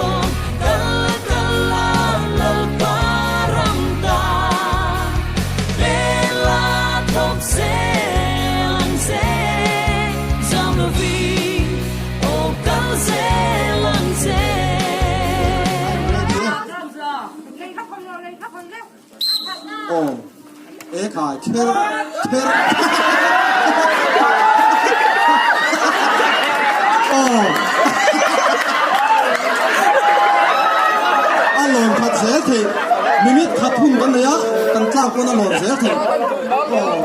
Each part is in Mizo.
bawm kal kal a Lalpa ram ta Bela thawk zel ang che Zam lovin aw kal zel ang che. Aw e khai kher kher aw a lawn khat zel thei minute khat hun kan nei a kan tlak pawn a lawn zel thei aw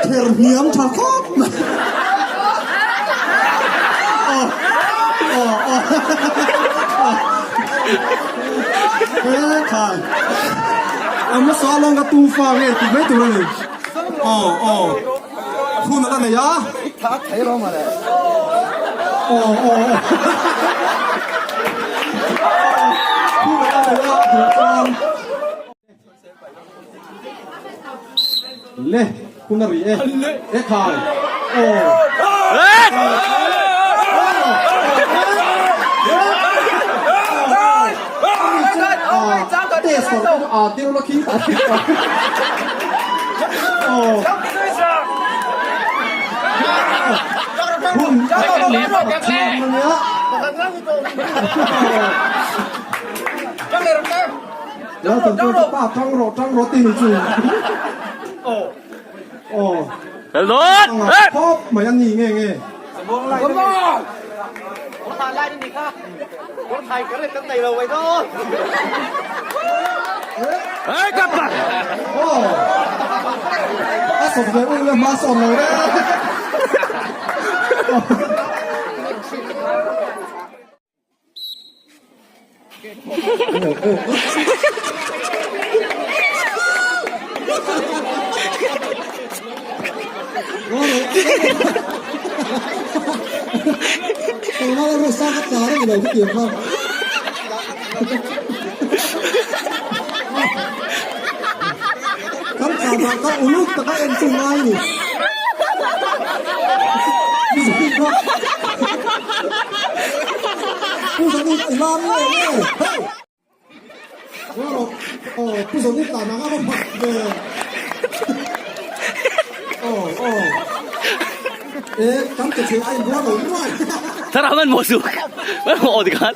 kher hniam tha khawp mai aw aw aw E khai a hmasa lawng ka tu fa nge tih mai tur a ni aw aw hun a la nei a aw aw hun a la nei a duh chuan le hun a ri e e khai aw Thara man mo suk. Man mo odi khan.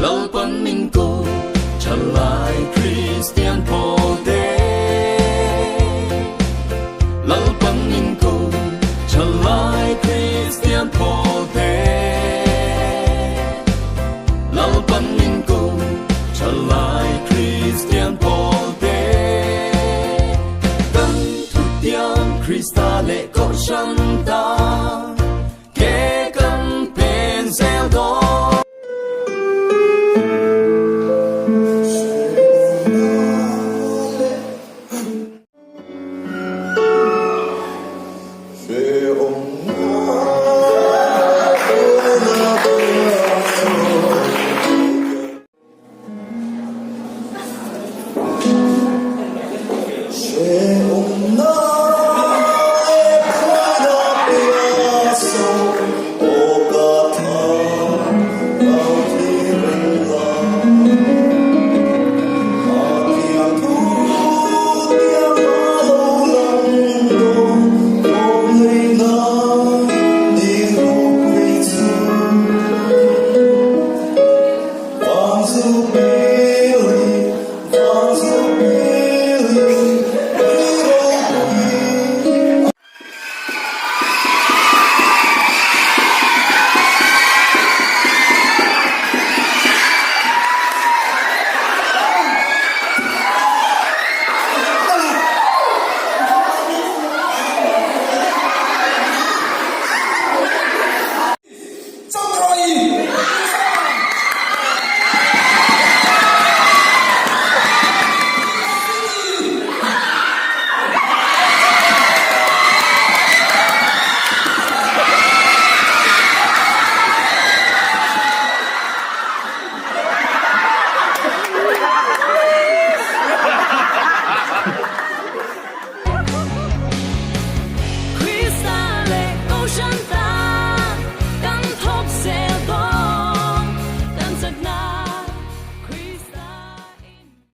Lalpan min ko thalai Kristian pawlte Lalpan min ko thalai Kristian pawlte Lalpan min ko thalai Kristian pawlte Kan thutiam Krista leh Kohhran ta.